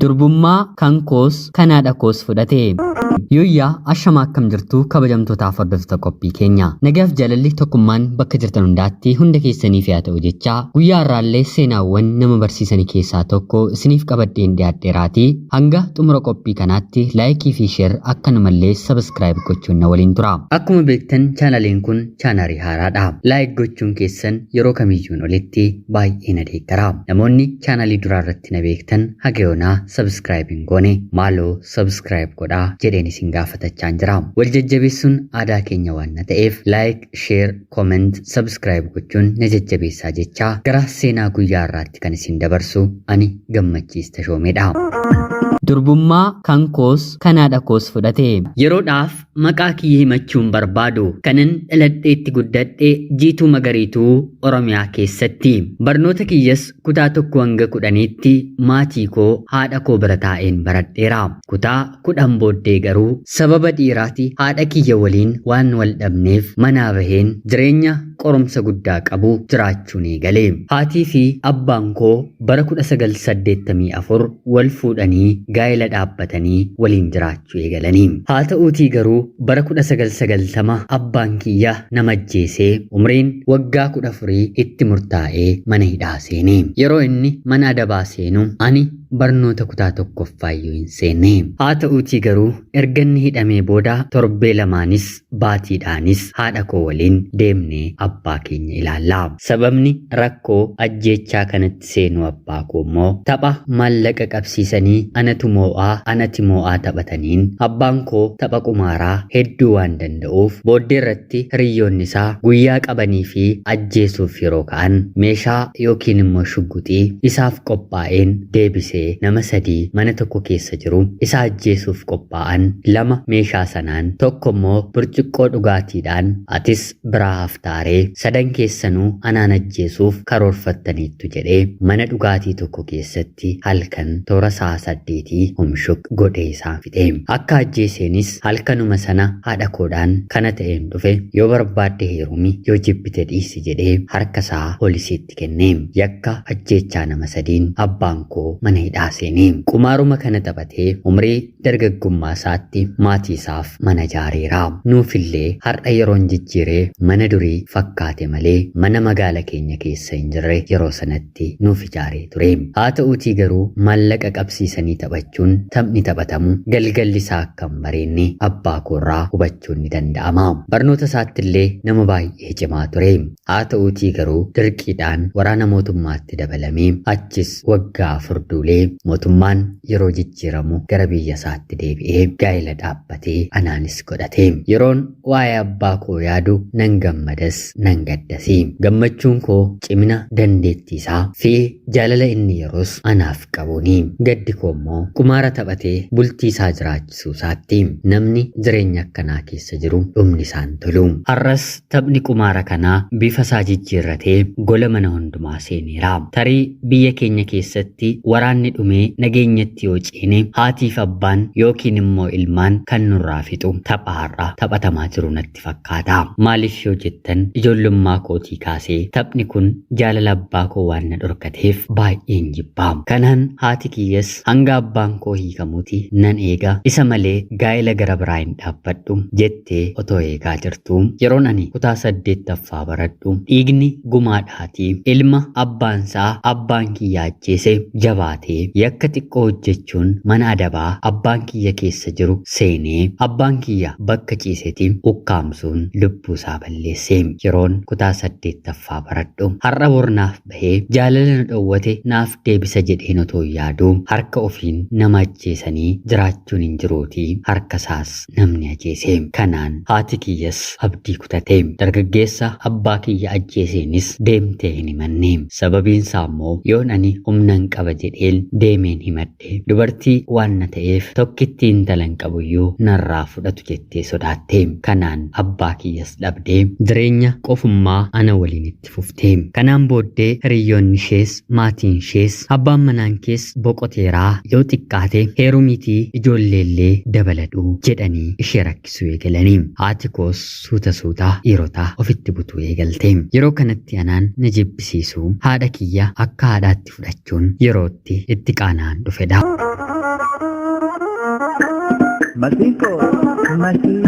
Durbummaa kan koos kan haadha koos fudhate. Yooyyaa ashamaa akkam jirtu kabajamtootaaf hordoftoota qophii keenya. Nagaaf jaalalli tokkummaan bakka jirtan hundaatti hunda keessaniif haa ta'u jechaa guyyaa har'aallee seenaawwan nama barsiisanii keessaa tokko isiniif qabadheen dhiyaadheeraatii hanga xumura qophii kanaatti like fi share akkanumallee subscribe gochuun na waliin tura. Akkuma beektan chaanaliin kun chaanalii haaraadha. Like gochuun keessan yeroo kamiyyuun olitti baay'ee na deeggara. Namoonni chaanalii duraa irratti na beektan haga yoonaa subscribe hin goone maaloo subscribe godhaa jedheen isin gaafatachaan jira. Wal jajjabeessuun aadaa keenya waan na ta'eef like, share, comment, subscribe gochuun na jajjabeessaa jechaa gara seenaa guyyaa har'aatti kan isin dabarsu ani Gammachiis Tashoomeedha. Durbummaa kan koos kan haadha koos fudhate. Yeroodhaaf maqaa kiyya himachuu hin barbaadu. Kanan dhaladhee itti guddadhe Jiituu Magariituu Oromiyaa keessatti. Barnoota kiyyas kutaa 1 hanga 10tti maatii koo haadha koo bira taa'een baradheera. Kutaa 10 booddee garuu sababa dhiiraati haadha kiyya waliin waan wal dhabneef manaa baheen jireenya qorumsa guddaa qabu jiraachuun eegale. Haatii fi abbaan koo bara 1984 wal fuudhanii gaa'ela dhaabbatanii waliin jiraachuu eegalanii. Haa ta'uutii garuu bara 1990 abbaan kiyya nama ajjeesee umriin waggaa 14 itti murtaa'ee mana hidhaa seene. Yeroo inni mana adabaa seenu ani barnoota kutaa tokkoffaayyuu hin seenne. Haa ta'uutii garuu erga inni hidhamee booda torbee lamaanis baatiidhaanis haadha koo waliin deemnee abbaa keenya ilaalla. Sababni rakkoo ajjeechaa kanatti seenuu abbaa koo immoo tapha maallaqa qabsiisanii anatu moo'aa anati moo'aa taphataniin abbaan koo tapha qumaaraa hedduu waan danda'uuf booddee irratti hiriyyoonni isaa guyyaa qabanii fi ajjeesuuf yeroo ka'an meeshaa yookiin immoo shugguxii isaaf qophaa'een deebisee nama sadii mana tokko keessa jiru isa ajjeesuuf qophaa'an lama meeshaa sanaan tokko immoo burcuqqoo dhugaatiidhaan atis biraa haftaaree sadan keessanuu anaan ajjeesuuf karoorfattaniittu jedhee mana dhugaatii tokko keessatti halkan toora sa'a saddeetii humshuq godhee isaan fixe. Akka ajjeeseenis halkanuma sana haadha koodhaan kana ta'een dhufe yoo barbaadde heerumi yoo jibbite dhiisi jedhee harka isaa poolisiitti kenne. Yakka ajjeechaa nama sadiin abbaan koo mana hidhaa seene. Qumaaruma kana taphatee umrii dargaggummaa isaatti maatii isaaf mana ijaareera. Nuufillee har'a yeroon jijjiiree mana durii fakkaate malee mana magaala keenya keessa hin jirre yeroo sanatti nuuf ijaaree ture. Haa ta'uutii garuu maallaqa qabsiisanii taphachuun taphni taphatamu galgalli isaa akka hin bareenne abbaa koorraa hubachuun ni danda'ama. Barnoota isaattillee nama baay'ee cimaa ture. Haa ta'uutii garuu dirqiidhaan waraana mootummaatti dabalamee achis waggaa 4 duulee mootummaan yeroo jijjiiramu gara biyya isaatti deebi'ee gaa'ela dhaabbatee anaanis godhate. Yeroon waa'ee abbaa koo yaadu nan gammadas nan gaddasi. Gammachuun koo cimina dandeettii isaa fi jaalala inni yeroos anaaf qabuuni. Gaddi koo immoo qumaara taphatee bultii isaa jiraachisuu isaatti. Namni jireenya akkanaa keessa jiru dhumni isaa hin tolu. Har'as taphni qumaara kanaa bifa isaa jijjiirratee gola mana hundumaa seeneera. Tarii biyya keenya keessatti waraanni dhumee nageenyatti yoo ceene haatiif abbaan yookiin immoo ilmaan kan nurraa fixu tapha har'a taphatamaa jiru natti fakkaata. Maaliif yoo jettan ijoollummaa kootii kaasee taphni kun jaalala abbaa koo waan na dhorkateef baay'een jibba. Kanaan haati kiyyas hanga abbaan koo hiikamuti nan eega isa malee gaa'ela gara biraa hin dhaabbadhu jettee otoo eegaa jirtuu yeroon ani kutaa 8ffaa baradhu dhiigni gumaadhaatii ilma abbaansaa abbaan kiyya ajjeese jabaatee yakka xiqqoo hojjechuun mana adabaa abbaan kiyya keessa jiru seenee abbaan kiyya bakka ciiseti ukkaamsuun lubbuu isaa balleesse. Yeroon kutaa 8ffaa baradhu har'a bor naaf bahee jaalala na dhowwate naaf deebisa jedheen otoo yaaduu harka ofiin nama ajjeesanii jiraachuun hin jiruutii harka isaas namni ajeese. Kanaan haati kiyyas abdii kutate. Dargaggeessa abbaa kiyya ajjeeseenis deemtee hin himanne. Sababiin isaa immoo yoon ani humnan qaba jedheen deemeen himadhe dubartii waan na ta'eef tokkittii intalan qabuyyuu narraa fudhatu jettee sodaatte. Kanaan abbaa kiyyas dhabdee jireenya qofummaa ana waliin itti fufte. Kanaan booddee hiriyyoonni ishees, maatiin ishees, abbaan manaan kees boqoteeraa yoo xiqqaate heerumiitii ijoolleellee dabaladhu jedhanii ishee rakkisuu eegalani. Haati koos suuta suuta dhiirota ofitti butuu eegalte. Yeroo kanatti anaan na jibbisiisuu haadha kiyya akka haadhaatti fudhachuun yerootti itti qaana'aan dhufedha. Masiinqoo masii.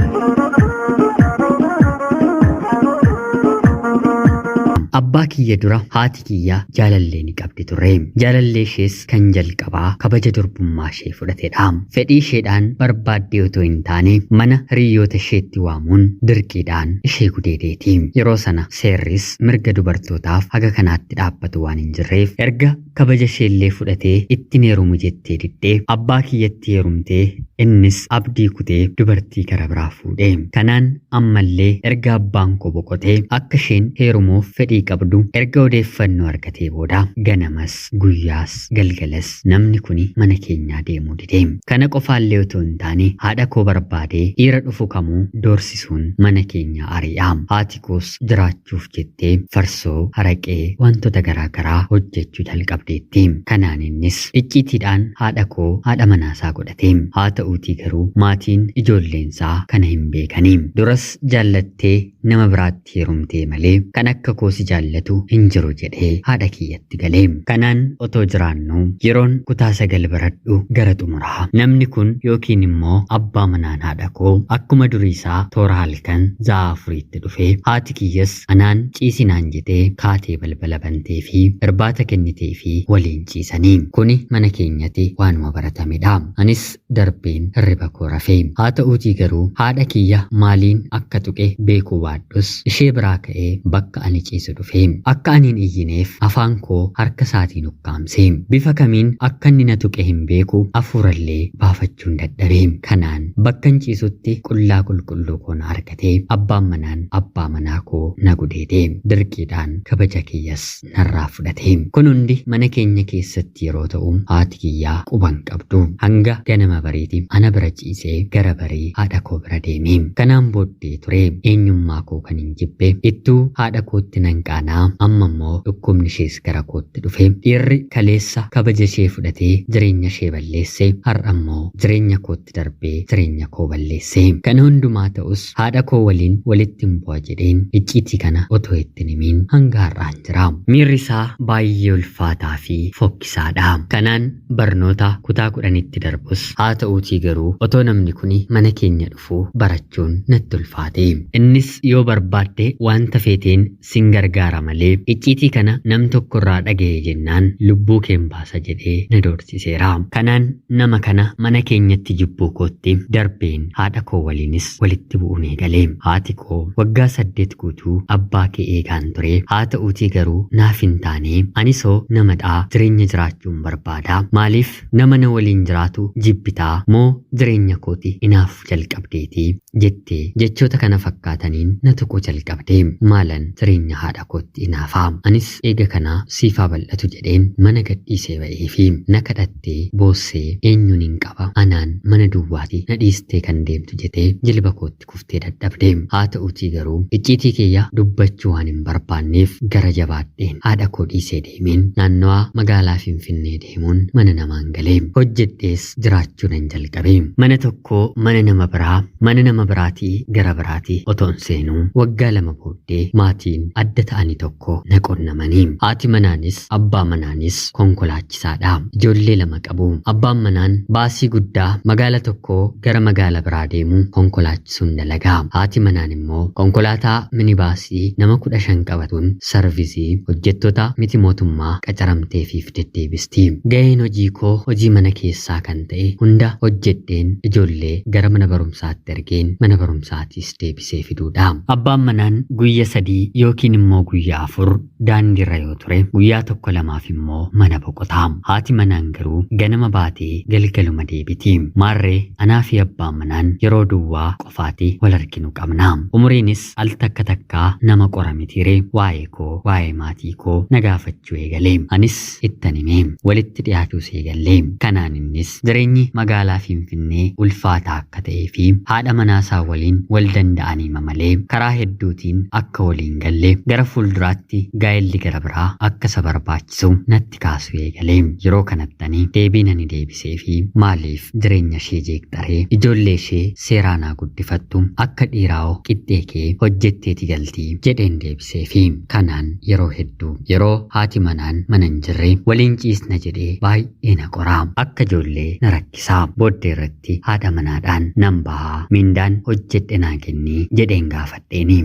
Abbaa kiyya dura haati kiyya jaalallee ni qabdi turre. Jaalallee ishees kan jalqabaa kabaja durbummaa ishee fudhatedha. Fedhii isheedhaan barbaaddee otoo hin taane mana hiriyoota isheetti waamuun dirqiidhaan ishee gudeedeeti. Yeroo sana seerris mirga dubartootaaf haga kanaatti dhaabbatu waan hin jirreef erga kabaja isheellee fudhatee ittiin heerumu jettee diddee abbaa kiyyatti heerumtee innis abdii kutee dubartii gara biraa fuudhe. Kanaan ammallee erga abbaan koo boqotee akka isheen heerumuuf fedhii qabdu erga odeeffannoo argatee booda ganamas guyyaas galgalas namni kuni mana keenyaa deemuu dide. Kana qofaallee otoo hin taane haadha koo barbaadee dhiira dhufu kamuu doorsisuun mana keenyaa ari'a. Haati koos jiraachuuf jettee farsoo, haraqee, wantoota garaa garaa hojjechuu jalqabdeetti. Kanaan innis icciitiidhaan haadha koo haadha manaasaa godhate. Haa ta'uutii garuu maatiin ijoolleensaa kana hin beekani. Duras jaallattee nama biraatti heerumtee malee kan akka koo si jaallatu hin jiru jedhee haadha kiyyatti galee. Kanaan otoo jiraannu yeroon kutaa 9 baradhu gara xumuraa. Namni kun yookiin immoo abbaa manaan haadha koo akkuma duriisaa toora halkan za'a afuriitti dhufee haati kiyyas anaan ciisinaan jetee kaatee balbala bantee fi irbaata kennitee fi waliin ciisanii. Kuni mana keenyatti waanuma baratamedha. Anis darbeen hirriba koo rafee. Haa ta'uutii garuu haadha kiyya maaliin akka tuqe beekuu baadhus ishee biraa ka'ee bakka ani ciisu dhufe. Akka ani hin iyyineef afaan koo harka isaatiin ukkaamse. Bifa kamiin akka inni na tuqe hin beeku hafuurallee baafachuun dadhabe. Kanaan bakkan ciisutti qullaa qulqulluu koo na argate. Abbaan manaan abbaa manaa koo na gudeede. Dirqiidhaan kabaja kiyyas narraa fudhate. Kun hundi mana keenya keessatti yeroo ta'u haati kiyyaa quban qabdu. Hanga ganama bariiti ana bira ciisee gara barii haadha koo bira deeme. Kanaan booddee ture eenyummaa koo kan hin jibbe. Ittuu haadha kootti nan qaanaa amma immoo dhukkubni ishees gara kootti dhufe. Dhiirri kaleessa kabaja ishee fudhatee jireenya ishee balleesse har'a immoo jireenya kootti darbee jireenya koo balleesse. Kana hundumaa ta'us haadha koo waliin walitti hin bu'a jedheen icciitii kana otoo itti hin himiin hanga har'aan jira. Miirri isaa baay'ee ulfaataa fi fokkisaadha. Kanaan barnoota kutaa 10tti darbus haa ta'uutii garuu otoo namni kuni mana keenya dhufuu barachuun natti ulfaate. Innis yoo barbaadde wanta feeteen sin gargaara malee icciitii kana nam tokko irraa dhaga'e jennaan lubbuu keen baasa jedhee na doorsiseera. Kanaan nama kana mana keenyatti jibbuu kootti darbeen haadha koo waliinis walitti bu'uun eegale. Haati koo waggaa 8 guutuu abbaa kee eegaan ture. Haa ta'uutii garuu naaf hin taane anisoo namadhaa jireenya jiraachuun barbaada. Maaliif nama na waliin jiraatu jibbitaa moo jireenya kooti inaaf jalqabdeeti jettee jechoota kana fakkaataniin na tuquu jalqabde. Maalan jireenya haadha kootti inaafaa? Anis eega kanaa siifaa bal'atu jedheen mana gadhiisee ba'ee fi na kadhattee boossee eenyuun hin qaba anaan mana duwwaati na dhiistee kan deemtu jetee jilba kootti kuftee dadhabde. Haa ta'uutii garuu icciitii kiyya dubbachuu waan hin barbaanneef gara jabaadheen haadha koo dhiisee deemeen naannawaa magaalaa Finfinnee deemuun mana namaan galee hojjedhees jiraachuu nan jalqabe. Mana tokkoo mana nama biraa mana nama biraatii gara biraatii otoon seenuu waggaa 2 booddee maatiin adda ta'anii tokko na qunnamanii. Haati manaanis abbaa manaanis konkolaachisaadha. Ijoollee 2 qabu. Abbaan manaan baasii guddaa magaala tokkoo gara magaala biraa deemu konkolaachisuun dalagaa. Haati manaan immoo konkolaataa minibaasii nama 15 qabatuun sarvisii hojjettoota miti mootummaa qacaramteefiif deddeebisti. Ga'een hojii koo hojii mana keessaa kan ta'e hunda hojjedheen ijoollee gara mana barumsaatti ergeen mana barumsaatiis deebisee fiduudha. Abbaan manaan guyya 3 yookiin immoo guyyaa 4 daandiirra yoo ture guyyaa 1 2f immoo mana boqota. Haati manaan garuu ganama baatee galgaluma deebiti. Maarree anaa fi abbaan manaan yeroo duwwaa qofaati wal arginu qabna. Umuriinis al takka takkaa nama qora mitiire waa'ee koo waa'ee maatii koo na gaafachuu eegale. Anis ittan hime. Walitti dhiyaachuus eegalle. Kanaan innis jireenyi magaalaa Finfinnee ulfaataa akka ta'ee fi haadha manaasaa waliin wal danda'aniima malee Karaa hedduutiin akka waliin galle gara fuulduraatti gaa'elli gara biraa akka isa barbaachisu natti kaasuu eegale. Yeroo kanatti ani deebiin ani deebisee fi maaliif jireenya ishee jeeqxaree ijoollee ishee seeraan haa guddifattu akka dhiiraa'oo qixxee kee hojjetteeti galtii jedheen deebisee fi kanaan yeroo hedduu yeroo haati manaan mana hin jirre waliin ciisna jedhee baay'ee na qoraa akka ijoollee na rakkisaa booddee irratti haadha manaadhaan nan bahaa mindaan hojjedhe naa kennii jedheen gaafadheeni.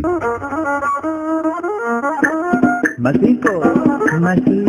Masinko, masin.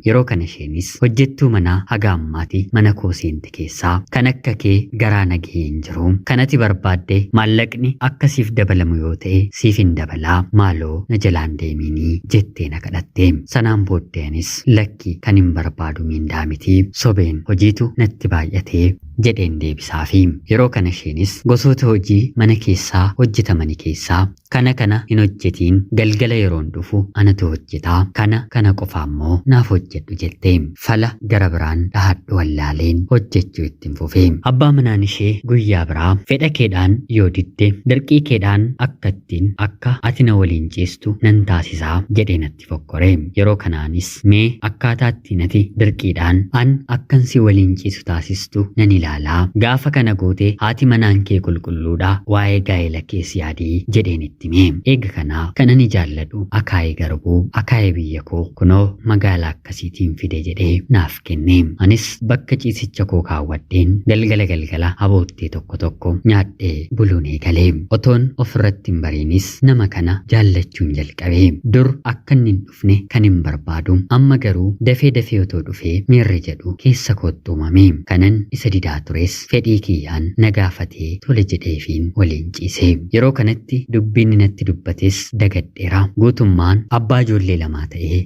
Yeroo kana isheenis hojjettuu manaa haga ammaati mana koo seente keessaa kan akka kee garaa nagahee hin jiru. Kan ati barbaadde maallaqni akka siif dabalamu yoo ta'e siif hin dabalaa maaloo na jalaan deeminii jettee na kadhatte. Sanaan booddee anis lakki kan hin barbaadu miindaa miti sobeen hojiitu natti baay'atee jedheen deebisaafi. Yeroo kana isheenis gosoota hojii mana keessaa hojjetamani keessaa kana kana hin hojjetiin galgala yeroon dhufu anatu hojjetaa kana kana qofa immoo naaf hojjedhu jette. Fala gara biraan dhahadhu wallaaleen hojjechuu ittiin fufe. Abbaa manaan ishee guyyaa biraa fedha keedhaan yoo didde dirqii keedhaan akka ittiin akka ati na waliin ciistu nan taasisaa jedhee natti fokkore. Yeroo kanaanis mee akkaataa ittiin ati dirqiidhaan an akkan si waliin ciisu taasistu nan ilaalaa gaafa kana goote haati manaan kee qulqulluudha waa'ee gaa'ela kees yaadii jedheen itti hime. Eega kanaa kan ani jaalladhu akaayee garbuu akaayee biyya koo kunoo magaalaa akkasiitiin fide jedhee naaf kenne. Anis bakka ciisicha koo kaawwadheen galgala galgala aboottee tokko tokko nyaadhee buluun eegale. Otoon ofirratti hin bariinis nama kana jaallachuun jalqabe. Dur akka inni hin dhufne kan hin barbaadu amma garuu dafee dafee otoo dhufee miirri jedhu keessa kootti uumame. Kanan isa didaa tures fedhii kiyyaan na gaafatee tole jedheefiin waliin ciise. Yeroo kanatti dubbiin natti dubbates dagadheera. Guutummaan abbaa ijoollee lamaa ta'ee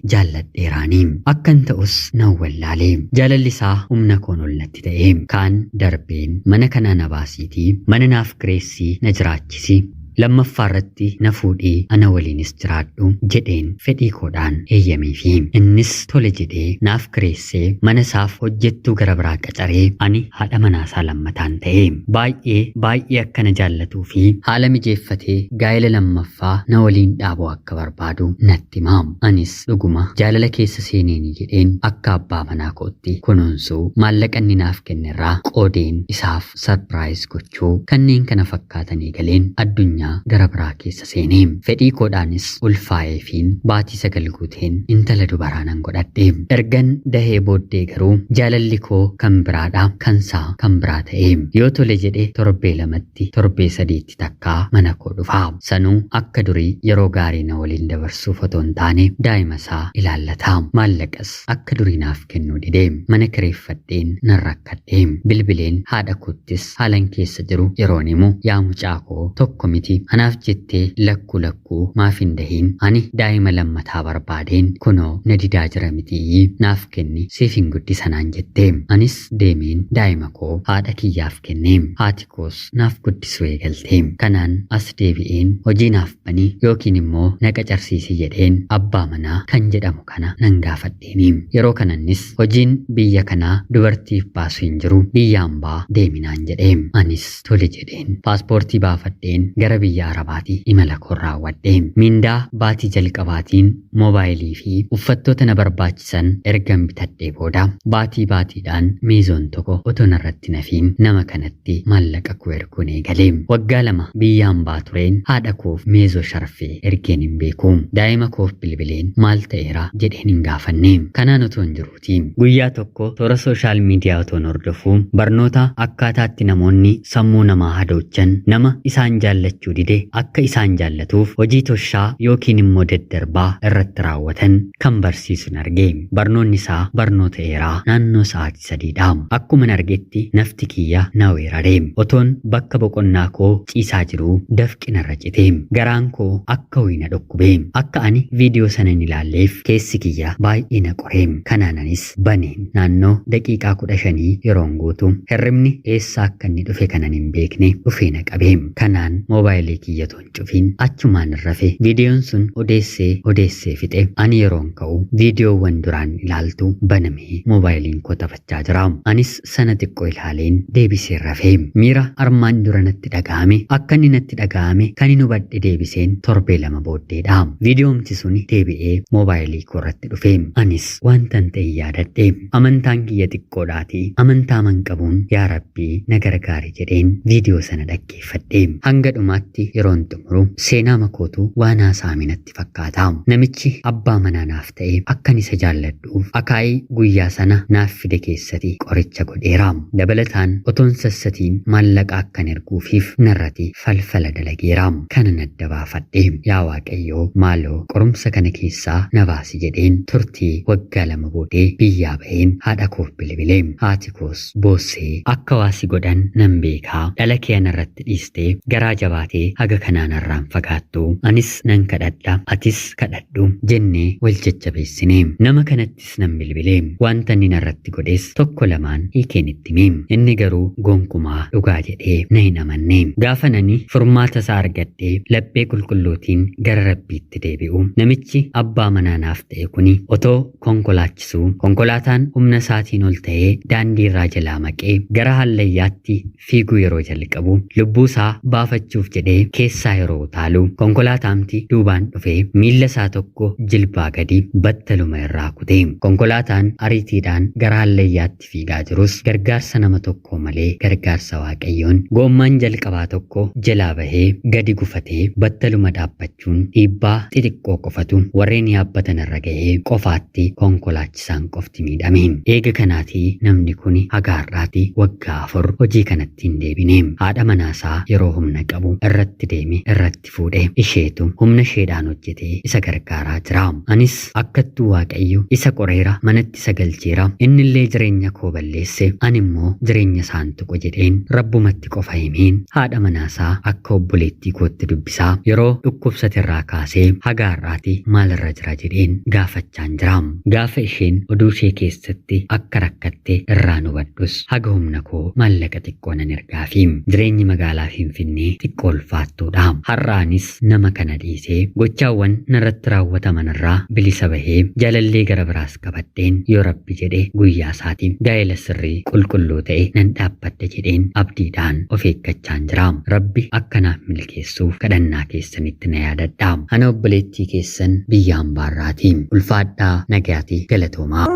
jaalladheeraani. Akkan ta'us nan wallaale. Jaalalli isaa humna koon ol natti ta'e. Kaan darbeen mana kanaa na baasiitii mana naaf kireessii na jiraachisi. Lammaffaa irratti na fuudhii ana waliinis jiraadhu jedheen fedhii koodhaan eeyyameefi. Innis tole jedhee naaf kireessee mana isaaf hojjettuu gara biraa qacaree ani haadha manaasaa lammataan ta'e. Baay'ee baay'ee akka na jaallatuu fi haala mijeeffatee gaa'ela lammaffaa na waliin dhaabuu akka barbaadu natti hima. Anis dhuguma jaalala keessa seeneeni jedheen akka abbaa manaa kootti kunuunsuu maallaqa inni naaf kennerraa qoodeen isaaf sarpiraayiz gochuu kanneen kana fakkaatanii galeen addunyaa gara biraa keessa seenee fedhii koodhaanis ulfaa'eefiin baatii 9 guuteen intala dubaraa nan godhadhe. Ergan dahee booddee garuu jaalalli koo kan biraadha kansaa kan biraa ta'e. Yoo tole jedhe torbee 2tti torbee 3tti takkaa mana koo dhufa. Sanuu akka durii yeroo gaarii na waliin dabarsuuf otoo hin taane daa'ima isaa ilaallata. Maallaqas akka durii naaf kennuu dide. Mana kireeffadheen nan rakkadhe. Bilbileen haadha koottis haalan keessa jiru yeroon himu yaa mucaa koo tokko miti anaaf jettee lakkuu lakkuu maaf hin dahiin ani daa'ima lammataa barbaadeen kunoo na didaa jira mitii naaf kenni siif hin guddisanaan jette. Anis deemeen daa'ima koo haadha kiyyaaf kenne. Haati koos naaf guddisuu eegalte. Kanaan as deebi'een hojii naaf bani yookiin immoo na qacarsiisi jedheen abbaa manaa kan jedhamu kana nan gaafadheeni. Yeroo kanannis hojiin biyya kanaa dubartiif baasu hin jiru biyya hambaa deeminaan jedhe. Anis tole jedheen paaspoortii baafadheen gara biyya Arabaatti imala koo raawwadhe. Mindaa baatii jalqabaatiin moobaayilii fi uffattoota na barbaachisan ergan bitadhee booda baatii baatiidhaan meezoon tokko otoo narratti nafiin nama kanatti maallaqa koo erguun eegale. Waggaa 2 biyya hambaa tureen haadha koof meezoo sharfee ergeen hin beeku. Daa'ima koof bilbileen maal ta'eera jedheen hin gaafanne. Kanaan otoo hin jiruuti. Guyyaa tokko toora sooshaal miidiyaa otoon hordofuu barnoota akkaataatti namoonni sammuu namaa hadoochan nama isaan jaallachuu dide akka isaan jaallatuuf hojii toshaa yookiin immoo daddarbaa irratti raawwatan kan barsiisuun arge. Barnoonni isaa barnoota dheeraa naannoo sa'aatii 3dha. Akkuman argetti nafti kiyya na weerare. Otoon bakka boqonnaa koo ciisaa jiruu dafqi narra cite. Garaan koo akka ho'i na dhukkube. Akka ani viidiyoo sana hin ilaalleef keessi kiyya baay'ee na qore. Kanaananis baneen naannoo daqiiqaa 15 yeroon guutu hirribni eessaa akka inni dhufe kanan hin beekne dhufee na qabe. Kanaan moobaayilii Moobaayilii kiyya otoo hin cufiin achumaan rafe. Viidiyoon sun odeessee odeessee fixe. Ani yeroon ka'u viidiyoowwan duraan ilaaltu banamee moobaayiliin koo taphachaa jira. Anis sana xiqqoo ilaaleen deebisee rafe. Miira armaan dura natti dhaga'ame akka inni natti dhaga'ame kan hin hubadhe deebiseen torbee 2 booddeedha. Viidiyoomti suni deebi'ee moobaayilii koo irratti dhufe. Anis wantan ta'e yaadadhe. Amantaan kiyya xiqqoodhaatii amantaa man qabuun yaa Rabbii na gargaari jedheen viidiyoo sana dhaggeeffadhe. Hanga dhumaatti yeroon xumuru seenaa makootu waan haasa'ame natti fakkaata. Namichi abbaa manaa naaf ta'e akkan isa jaalladhuuf akaayii guyyaa sana naaf fide keessatti qoricha godheera. Dabalataan otoon sassatiin maallaqa akkan erguufiif narrati falfala dalageera. Kanan adda baafadhe. Yaa Waaqayyoo maaloo qorumsa kana keessaa na baasi jedheen turtii waggaa 2 boodee biyyaa baheen haadha koof bilbile. Haati koos boossee akka waa si godhan nan beekaa dhala kee anarratti dhiistee garaa jabaatee haga kanaa narraan fagaattu anis nan kadhadha atis kadhadhu jennee wal jajjabeessine. Nama kanattis nan bilbile. Wanta inni narratti godhes tokko lamaan hiikeen itti hime. Inni garuu gonkumaa dhugaa jedhee na hin amanne. Gaafan ani furmaata isaa argadhee laphee qulqulluutiin gara Rabbiitti deebi'u namichi abbaa manaa naaf ta'e kuni otoo konkolaachisuu konkolaataan humna isaatiin ol ta'ee daandii irraa jalaa maqee gara hallayyaatti fiiguu yeroo jalqabu lubbuu isaa baafachuuf jedhee keessaa yeroo utaalu konkolaataamti duubaan dhufee miilla isaa tokko jilbaa gadi battaluma irraa kute. Konkolaataan ariitiidhaan gara hallayyaatti fiigaa jirus gargaarsa nama tokkoo malee gargaarsa Waaqayyoon goommaan jalqabaa tokko jalaa bahee gadi gufatee battaluma dhaabbachuun dhiibbaa xixiqqoo qofatu warreen yaabbatan irra gahee qofaatti konkolaachisaan qofti miidhame. Eega kanaatii namni kuni haga har'aati waggaa 4 hojii kanatti hin deebine. Haadha manaasaa yeroo humna qabu irratti deeme irratti fuudhe. Isheetu humna isheedhaan hojjetee isa gargaaraa jira. Anis akkattuu Waaqayyo isa qoreera manatti isa galcheera innillee jireenya koo balleesse ani immoo jireenya isaan tuqu jedheen Rabbumatti qofa himeen haadha manaasaa akka obboleettii kootti dubbisaa yeroo dhukkubsate irraa kaasee haga har'aati maalirra jira jedheen gaafachaan jira. Gaafa isheen oduu ishee keessatti akka rakkatte irraan hubadhus haga humna koo maallaqa xiqqoo nan ergaafi. Jireenyi magaalaa Finfinnee xiqqoo ulfaattuudha. Har'a anis nama kana dhiisee gochaawwan narratti raawwataman irraa bilisa bahee jaalallee gara biraas qabadheen yoo Rabbi jedhe guyyaa isaati gaa'ela sirrii qulqulluu ta'e nan dhaabbadha jedheen abdiidhaan of eeggachaan jira. Rabbi akka naaf milkeessuuf kadhannaa keessanitti na yaadadhaa. Ana obboleettii keessan biyya hambaarraati. Ulfaadhaa nagayaati galatoomaa.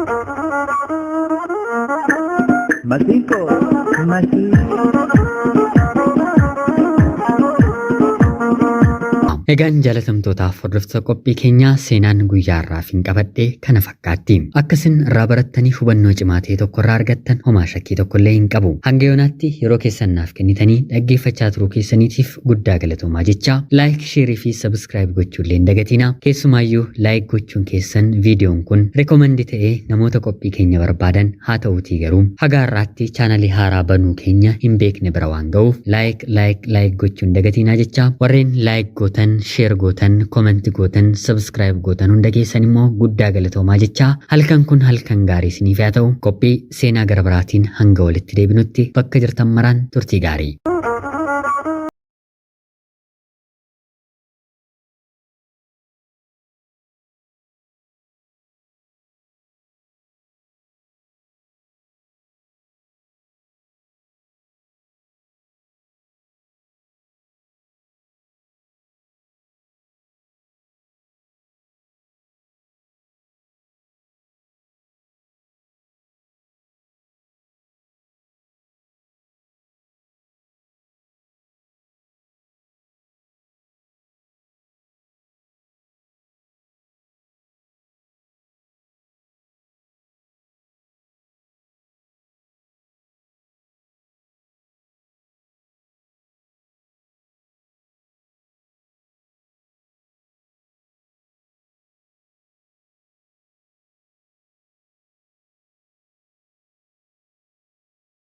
Masiinqoo masii. Egaan jaalatamtootaaf hordoftoota qophii keenyaa seenaan guyyaa har'aaf hin qabadhe kana fakkaatti. Akka isin irraa barattanii hubannoo cimaa ta'e tokko irraa argattan homaa shakkii tokko illee hin qabu. Hanga yoonaatti yeroo keessan naaf kennitanii dhaggeeffachaa turuu keessaniitiif guddaa galatoomaa jecha laayik, sheerii fi sabiskiraayib gochuu illee hin dagatinaa. Keessumaayyuu laayik gochuun keessan viidiyoon kun reekomendi ta'ee namoota qophii keenya barbaadan haa ta'uutii garuu haga har'aatti chaanalii haaraa banuu keenya hin beekne bira waan ga'uuf laayik laayik laayik gochuu hin dagatinaa jecha warreen laayik gootan sheer gootan koomenti gootan sabiskiraayib gootan hunda keessan immoo guddaa galatoomaa jecha halkan kun halkan gaarii isiniif haa ta'u. Qophii seenaa gara biraatiin hanga walitti deebinutti bakka jirtan maraan turtii gaarii.